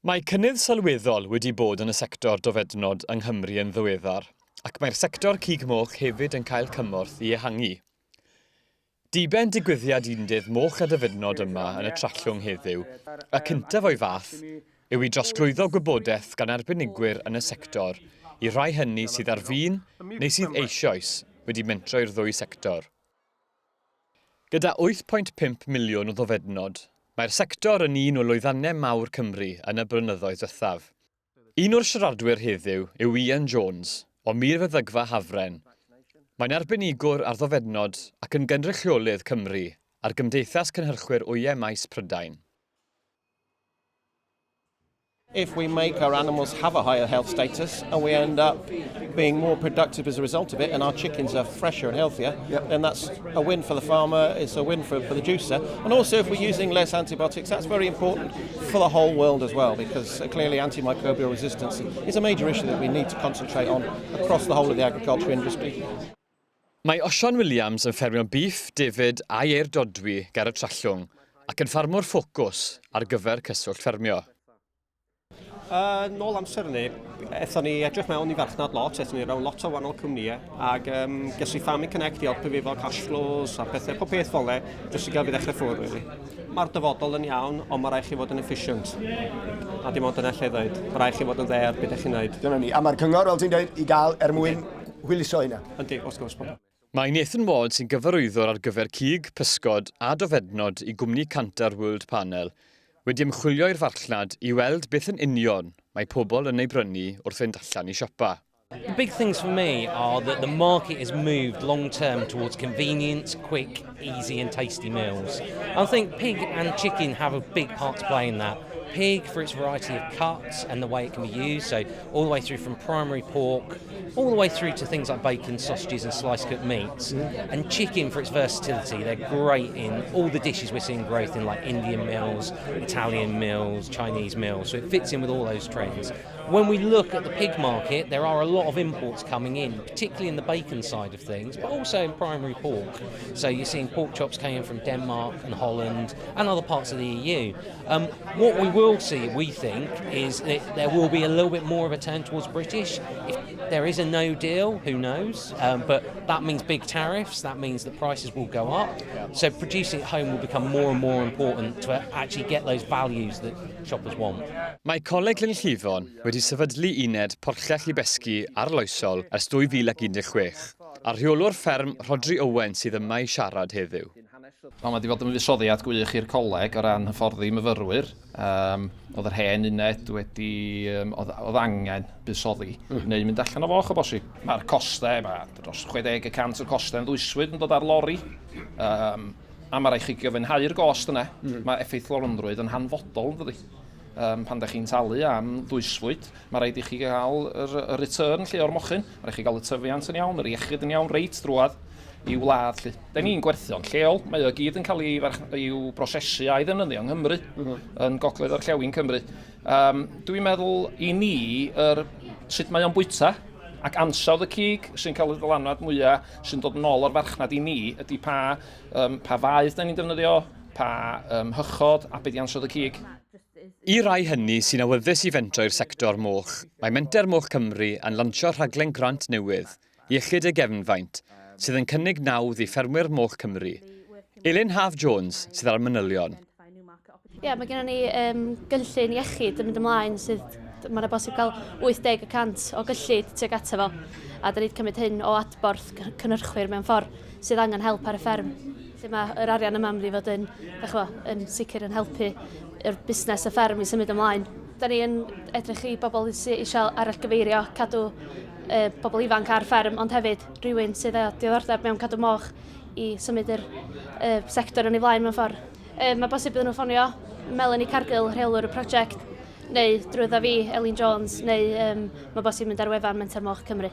Mae cynnydd sylweddol wedi bod yn y sector dofednod yng Nghymru yn ddiweddar, ac mae'r sector cig moch hefyd yn cael cymorth i ehangu. Diben digwyddiad undydd moch a dofednod yma yn y Trallwng heddiw, y cyntaf o'i fath, yw i drosglwyddo gwybodaeth gan arbenigwyr yn y sector i rai hynny sydd ar fin neu sydd eisoes wedi mentro i'r ddwy sector. Gyda 8.5 miliwn o ddofednod, mae'r sector yn un o lwyddannau mawr Cymru yn y blynyddoedd diwethaf. Un o'r siaradwyr heddiw yw Ian Jones, o Milfeddygfa Hafren. Mae'n arbenigwr ar ddofednod ac yn gynrychiolydd Cymru ar Gymdeithas Cynhyrchwyr Wyau Maes Prydain. If we make our animals have a higher health status and we end up being more productive as a result of it and our chickens are fresher and healthier, then that's a win for the farmer, it's a win for the producer. And also if we're using less antibiotics, that's very important for the whole world as well, because clearly antimicrobial resistance is a major issue that we need to concentrate on across the whole of the agriculture industry. Mae Osian Williams yn ffermio bîff, defaid a ieir dodwy ger y Trallwng ac yn ffarmwr ffocws ar gyfer Cyswllt Ffermio. Nôl amser hynny, aethon ni edrych mewn i farchnad lot, aethon ni rownd lot o wahanol cwmnïau, ac ges i Farming Connect i helpu fi efo cash flows a pethau, pob peth fel 'ne, jyst i gael fi ddechrau ffwrdd, really. Mae'r dyfodol yn iawn, ond mae rhaid chi fod yn efficient. A dim ond dyna lle ddweud. Mae rhaid chi fod yn dde ar beth ydych chi'n neud. Dyna ni. A mae'r cyngor, fel ti'n dweud, i gael er mwyn hwyluso hynna. Yndi, wrth gwrs. Mae Nathan Ward sy'n gyfarwyddwr ar gyfer cig, pysgod a dofednod i gwmni Kantar Worldpanel wedi ymchwilio i'r farchnad i weld beth yn union mae pobl yn ei brynu wrth fynd allan i siopa. The big things for me are that the market has moved long term towards convenience, quick, easy and tasty meals. I think pig and chicken have a big part to play in that. Pig for its variety of cuts and the way it can be used, so all the way through from primary pork, all the way through to things like bacon, sausages and sliced cooked meats. And chicken for its versatility. They're great in all the dishes we're seeing growth in, like Indian meals, Italian meals, Chinese meals. So it fits in with all those trends. When we look at the pig market, there are a lot of imports coming in, particularly in the bacon side of things, but also in primary pork. So you're seeing pork chops coming in from Denmark and Holland and other parts of the EU. What we will see, we think, is that there will be a little bit more of a turn towards British. If there is a no deal, who knows? But that means big tariffs, that means that prices will go up. So producing at home will become more and more important to actually get those values that shoppers want. Mae Coleg Glynllifon wedi sefydlu uned porchell i besgi arloesol ers 2016, a rheolwr fferm Rhodri Owen sydd yma i siarad heddiw. Wel, mae wedi bod yn fuddsoddiad gwych i'r coleg o ran hyfforddi myfyrwyr. Oedd yr hen uned wedi, oedd angen buddsoddi neu mynd allan o foch o bosib. Mae'r costau, mae dros 60% o'r costau yn ddwysfwyd yn dod ar lori. A mae rhaid chi gyfiawnhau'r gost yna. Mae effeithlonrwydd yn hanfodol, yn dydi? Pan da chi'n talu am ddwysfwyd, mae rhaid i chi gael y return lle o'r mochyn. Mae rhaid chi gael y tyfiant yn iawn, yr iechyd yn iawn, reit drwad i wlad. Lle. Da ni'n gwerthio'n lleol, mae o gyd yn cael ei i'w brosesu a'i ddefnyddio yng Nghymru, yn gogledd orllewin Cymru. Dwi'n meddwl i ni, sut mae o'n bwyta, ac ansawdd y cig sy'n cael y dylanwad mwyaf sy'n dod yn ôl o'r farchnad i ni ydy pa faedd da ni'n defnyddio, pa hychod a beth di ansawdd y cig. I rai hynny sy'n awyddus i fentro i'r sector moch, mae Menter Moch Cymru yn lansio rhaglen grant newydd, Iechyd y Gefnfaint, sydd yn cynnig nawdd i ffermwyr moch Cymru. Elin Haf Jones sydd ar y manylion. Ie, yeah, mae gennym ni gynllun iechyd yn mynd ymlaen sydd mae'n bosib cael 80% o gyllid tuag ato fo. A da ni wedi cymryd hyn o adborth cynhyrchwyr mewn ffordd sydd angen help ar y fferm. Lle mae yr arian yma yn mynd i fod yn, dach ch'mo', yn sicr yn helpu yr busnes y fferm i symud ymlaen. Da ni yn edrych i bobl sydd eisiau arallgyfeirio, cadw bobl ifanc ar fferm, ond hefyd rhywun sydd â diddordeb mewn cadw moch i symud yr sector yn ei flaen mewn ffordd. Mae bosib iddyn nhw ffonio Melanie Cargill, rheolwr y prosiect, neu drwydda fi, Elin Jones, neu mae bosib mynd ar wefan Menter Moch Cymru.